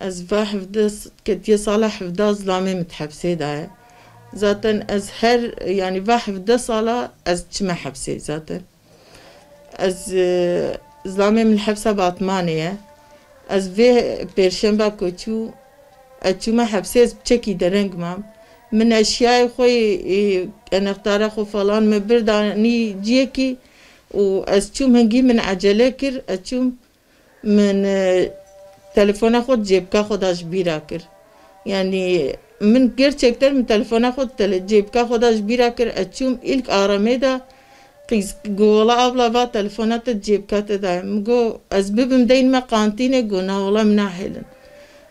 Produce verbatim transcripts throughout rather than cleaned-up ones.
Ez va hevdeh s-, ketiye sala hevdeh zilamê min di hepsê de ye. Zaten ez her, yanî va hevdeh sala ez çime hepsê zaten. Ez, e, zilamê min li hepsa Batmanê ye. Ez vê pêrşemba ku çû, ez çûme hepsê, ez bi çekî dereng mam. Min eşyayê xwe yê, e, enextara xwe falan min bir danî ciyekî û ez çûm hingî min ecele kir, ez çûm min, e, telefona xwe di cêbika xwe de ji bîra kir. Yanî min gerçekten min telefona xwe di tele-, cêbika xwe de ji bîra kir, ez çûm îlk aramê de qîz got, "Wela abla va telefona te di cêbika te de ye." Min got, "Ez bibim deynime kantînê?" Got, "Na wela min nahêlin."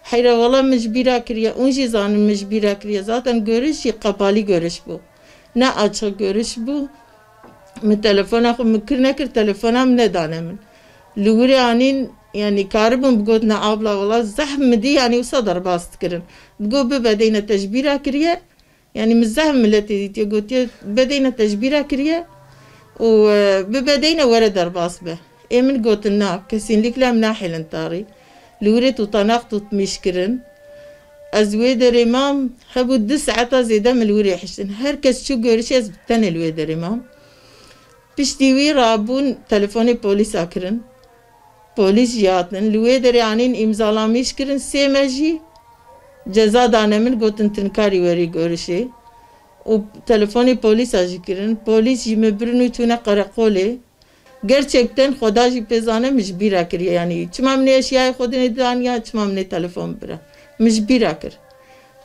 Heyra wela min ji bîra kiriye, ûn jî zanin min ji bîra kiriye. Zaten görüş jî qepalî görüş bû. Ne açık görüş bû. Min telefona xwe min kir nekir, telefona min nedane min. Li wirê anîn, yanî karibûn bigotina abla wela zehf min dî, yanî wisa derbas dikirin. Digot, "Bibe deyne te ji bîra kiriye." Yanî min zehf miletê dîtiye, gotiye, "Bibe deyne te ji bîra kiriye û, e, bibe deyne were derbas be." Ê min gotin, "Na, kesinlikle em nahêlin tarî." Li wirê tutanak tutmîş kirin. Ez wê derê mam, hebû du saeta zêde min li wirê hiştin. Her kes çû görişê, ez bi tenê li wê derê mam. Piştî wî rabûn telefonê polîsa kirin. Polîs jî hatin. Li wê derê anîn îmzalamîş kirin. Sê me jî ceza dane min, gotin, "Tinkarî werî görişê." Û telefonê polîsa jî kirin. Polîs jî min birin û çûne qereqolê. Gerçekten Xweda jî pê zane min ji bîra kiriye, yanî çima min ê eşyayê xwe dinê daniya, çima min ê telefon bira. Min ji bîra kir.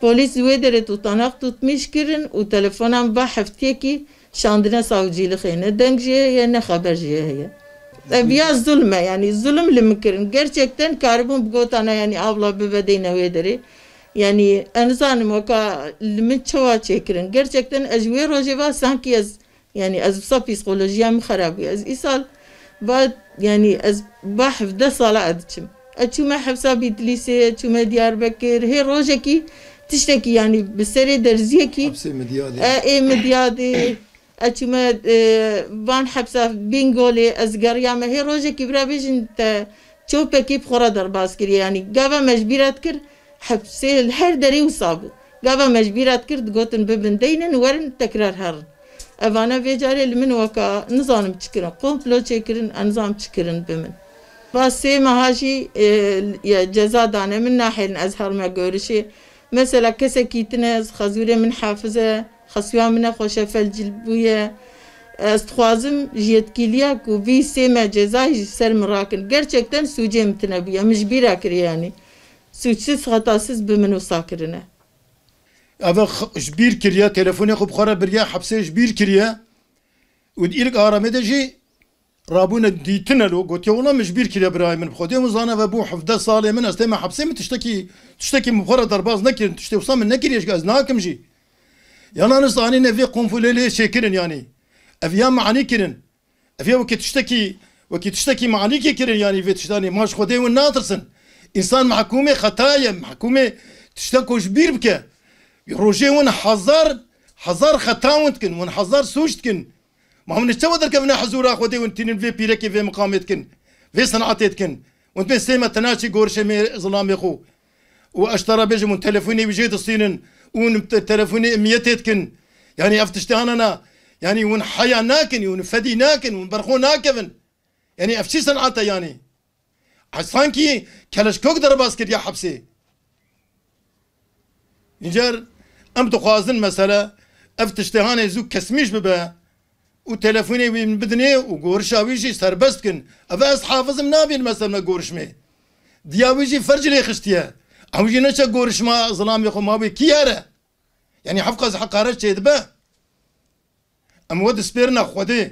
Polîs wê derê tutanak tutmîş kirin û telefonan va heftiyekî şandine savcîlixê. Ne deng jê heye, ne xeber jê heye. Ev ya zulm e, yanî zulm li min kirin. Gerçekten karibûn bigotane, yanî abla bibe deyne wê derê. Yanî ez nizanim weka li min çawa çêkirin. Gerçekten ez ji wê rojê va sankî ez Yanî ez wisa psîkolojiya min xerab bû. Ez îsal va, yanî ez va hevdeh sala ez diçim. Ez çûme hepsa Bîtlîsê, ez çûme Diyarbekir. Hê rojekî tiştekî, yanî bi serê derziyekî Hepsê Midyadê. E, ê Midyadê. Ez çûme, e, van hepsa Bîngolê, ez geriyame. Hê rojekî bira bêjin te çopekî bi xwe re derbas kiriye. Yanî gava me ji bîra dikir, hepsê li her derê wisa bû. Gava me ji bîra dikir, digotin, "Bibin deynin, werin tekrar herin." Evane vê carê li min weka nizanim çi kirin, komplo çêkirin, ez nizanim çi kirin bi min. Va sê meha jî, e, ye, ceza dane min, nahêlin ez herime görişê. Mesela kesekî tine, ez xezûrê min hafiz e, xesûya min e xweşefel cil bûye. Ez dixwazim ji yetkîliya ku vî sê me cezayî ji ser min rakin. Gerçekten sûcê min tine bûye, min ji bîra kiriye yanî. Sûçsiz, xetasiz bi min wisa kirine. Ev x-, ji bîr kiriye, telefonê xwe bi xwe re biriye, hepsê ji bîr kiriye. Û di îlk aramê de jî rabûne dîtine lo, gotiye, "Wela min ji bîr kiriye birayê min bi Xwedê." Hûn zane ve bû hevdeh salê min, ez tême hepsê min tiştekî, tiştekî min bi xwe re derbas nekirin, tiştê wisa min nekiriye, ji ez nakim jî. Yana nizanin ev vê konfulê lê çêkirin yanî. Ev ya manî kirin. Ev ya wekî tiştekî, wekî tiştekî manîkê kirin, yanî vê tiştanê ma ji Xwedê win natirsin. Însan mehkûmê xeta ye, mehkûmê tişteko ji bîr bike. Rojê win hezar, hezar xeta win dikin, win hezar sûc dikin. Ma hûn çawa derkevine hizûra Xwedê win tînin vê pîrekê, vê miqamê dikin, vê senatê dikin? Win dibên sê me tena çi gorişê me zilamê xwe. Û ez te re bêjim, hûn telefonê wî jê distînin, û hûn te-, telefonê emniyetê dikin. Yanî ev tiştê hana na, yanî hûn heya nakin, hûn fedî nakin, hûn berxwe nakevin. Yanî ev çi senat e yanî? Ez sankî keleşkok derbas kiriya hepsê. Încar em dixwazin mesele ev tiştê hanê zû kesmîş bibe. Û telefonê wî min bidinê û gorişa wî jî serbest kin. Ev ez hafizim nabîn mesela me gorişmê. Diya wî jî ferc lê xiştiye. Ew jî neçe gorişma zilamê xwe ma wê kî here? Yanî hevqas heqaret çêdibe. Em we dispêrine Xwedê.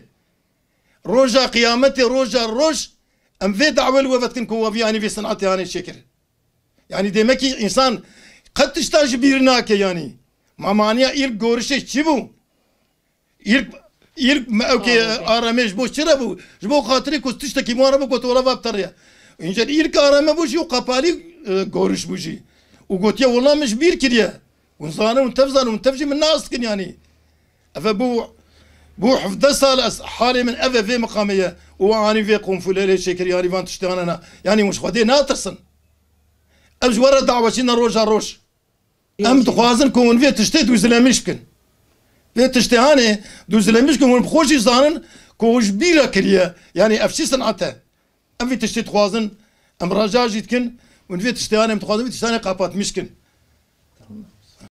Roja qiyametê, roja roj, em vê dawê li we vedikin ku we vî anî vê senatê hanê çêkir. Yanî demekî însan qet tişta ji bîr nake yanî. Ma maniya îlk gorişê çi bû? Îlk, îlk me ew kê aremê ji bo çi re bû? Ji bo xatirê ku tiştekî wan re bû, ku wela va bi te re ye. Înca îlk areme bû jî û qepalî, e, goriş bû jî. Û gotiye, wela min ji bîr kiriye. Hûn zanin, hûn tev zanin, hûn tev jî min nas dikin yanî. Eve bû, bû hevdeh sal ez halê min eve vê miqamê ye. Û anî vê qunfulê lê çêkir, yanî van tiştê anena. Yanî hûn ji Xwedê natirsin. Em ji we re daweçî ne roja roj. Em dixwazin ku hûn vê tiştê dûzilemîş bikin. Vê tiştê hanê dûzilemîş bikin, hûn bi xwe jî zanin ku hûn ji bîr re kiriye. Yanî ev çi sinet e? Em vê tiştê dixwazin, em raja jî dikin, hûn vê tiştê hanê em dixwazin vê tiştanê qapatmîş bikin.